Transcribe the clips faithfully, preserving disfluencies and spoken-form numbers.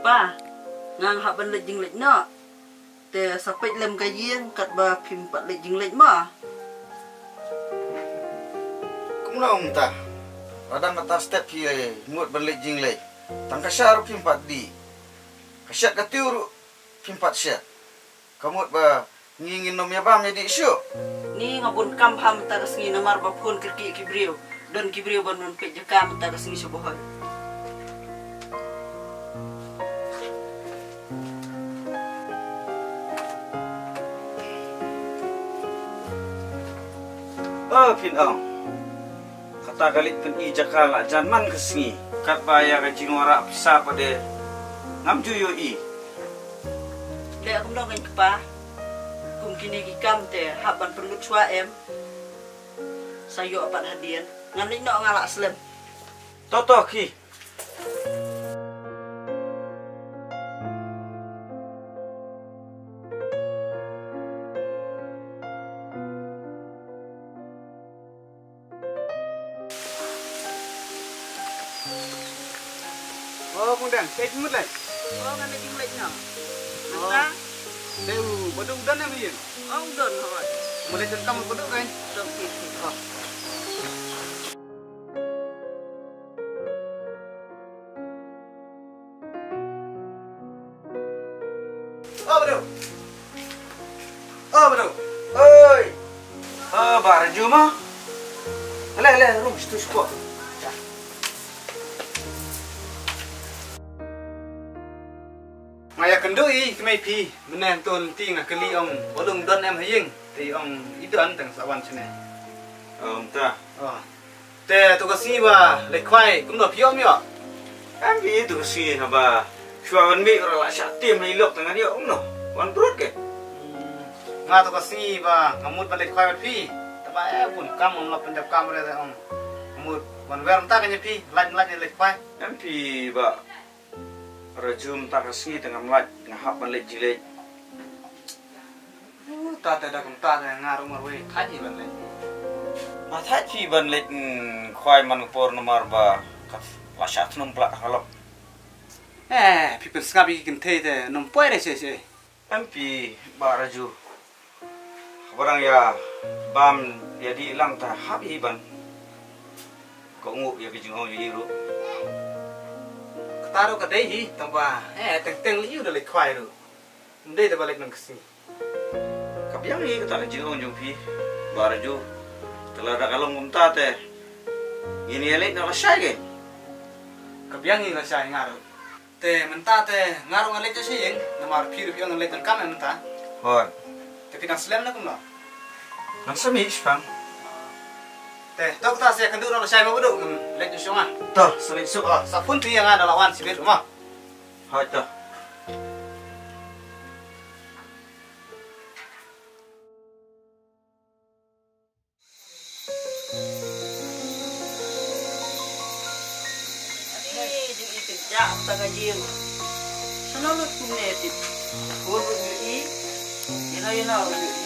Pa, nga nga hap ban leit jingleit noh. Te sa peit lem ka ïing katba phim pat leit jingleit mo. Kumno mynta? Lada mynta step phi mut ban leit jingleit. Tang ka sha ruh phim pat dih. Ka shet ka tiew ruh phim pat shet. Ka mut ba ngi ngin ym ïa bam ïa dih shuh. Ni nga bun kam bha mynta ka sngi namar ba phone kyrkieh ki briew. Don ki briew ban wan peit jaka mynta ka sngi sha Bhoi. Oh, phin ong. Kata ka leit pyni jaka la jan man ka sngi. Katba ïa ka jingwanrah pisa pat de ngam ju ïohi. Leh kumno ngan kpa. Kum kine ki kam te hap ban pynlut shuwa em. Sa ïoh pat hadien. Ngan leit noh nga la slem. To to ki. Oh, Kong Dang, kaei phi mut leit? Oh, ngan leit jingleit noh. Oh. Mynta? Te u Baduk u don em ha ïing? Oh, u don hooid. Mut leit donkam u Baduk kan? Donkam. Oh. Oh, Baduk. Oh, Baduk. Oi. Oh, Bah Raju mo. Le, le, rung situ shuwa. Nga ïakynduh ïa i kmie phi mynne, to lynti nga kylli ong Baduk u don em ha ïing. Te i ong i don, tang sa wan shane. Oh, mynta. Oh. Te to ka sngi ba leit khwai kumno phi ïoh, ym ïoh? Em phi, to ka sngi haba shuwa ban mih ruh la shah tim ha i lok, te ngan ïoh kumno? Wan brut ke. Hmm. Nga to ka sngi ba nga mut ban leit khwai bad phi. Te ba eh bun kam, ym lah pyndep kam re te ong. Nga mut ban wer mynta ka ïa phi, lait lait leit khwai. Em phi Bah Raju, mynta ka sngi te ngam lait, nga hap ban leit jingleit. Uh, ta te da kumta te nga ruh marwei thait hi ban leit. Nga thait hi ban leit, mm, khwai man ka por namar ba ka la shah thnum pla ka lok. Eh, phi pynsngap ïa ki kynthei te nym poi re shisha. Em phi Bah Raju. Kaba dang ïa bam ïa dih lang te hap hi ban kohnguh ïa ka jingong jong i ruh. Kata ruh ka dei hi, tang ba eh teng teng lei u da leit khwai ruh. Ym dei da ba leit man ka sngi. Ka biang hi kata ka jingong jong phi Bah Raju. Te lada ka long kumta te ngin ïa leit noh lashai ke. Ka biang hi lashai nga ruh. Te mynta te nga ruh ngan leit sha ïing namar phi ruh phi ong ngan leit donkam mynta. Hooid. Te phi dang slem ne kumno? Ngan sa mih shipang. Te to kata sa ïakynduh noh lashai mo Baduk, ngan leit sha ïing. To sa leit suk. Oh, sa phone phi ïa nga da la wan shibit mo. Hooid to. Ani, jingïakynjah ta ka jing. Shano lut kumne tip. Bun ruh ïohi. Ïano ïano ruh ïohi.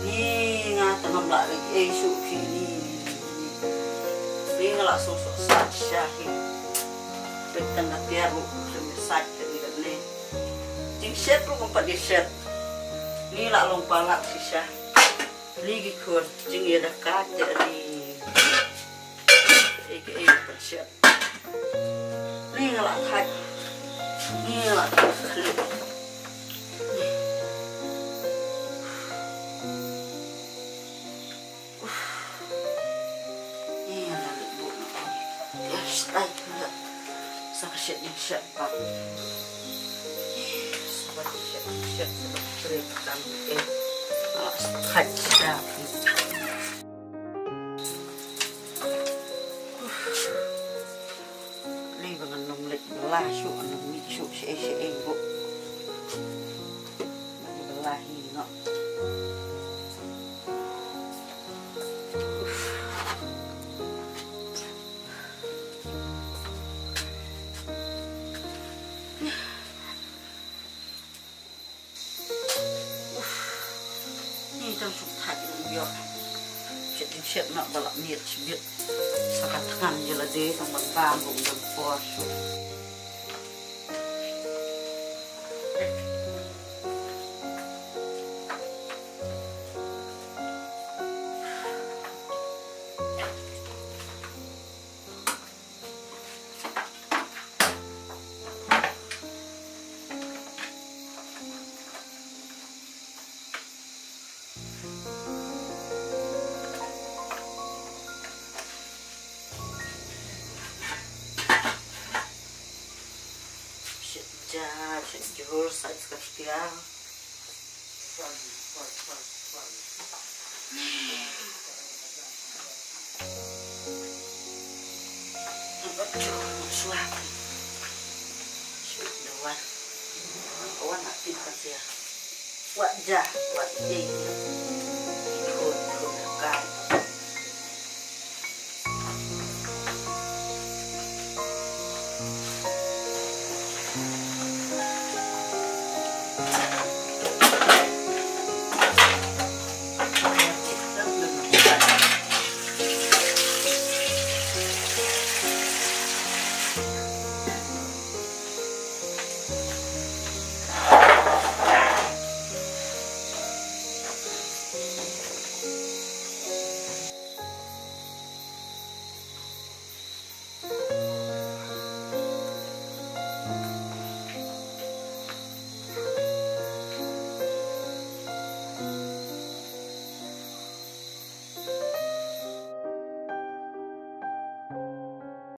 Ni nga tang ngam lah leh ei shuh phi ni. Ni nga lah sngewsuk sat sha hi. Peit tang ka tiar ruh khlem sat ka ni ka ne. Jingshet ruh kam pat ïashet. Ni la long palat shisha. Ni ki khun jingïadaka te ni. Ei ki ei pat shet. Ni nga la thait. Ni nga la thait. Uf. Ïa, la leit bud noh. Ïa, stai, ïa. Sa ka shet, ïa, shet bad. Ïa, sa ka shet, shet, sa ka shet, sa ka shet. Ïa, la stai, shet. Uf. Lei ba ngan nym leit bylla shuh, ngan nym mih shuh shaei shaei ruh. Ngan bylla hi noh. Uf. Ni tang suk thait ruh ïoh. Shet shet noh ba la miet shibit. Ka thngan ïa lade tang ban bam bun don por. Shet ja, shet jhur, sait ka tiar. Wat ja, wat ei. Khun, khun, kai.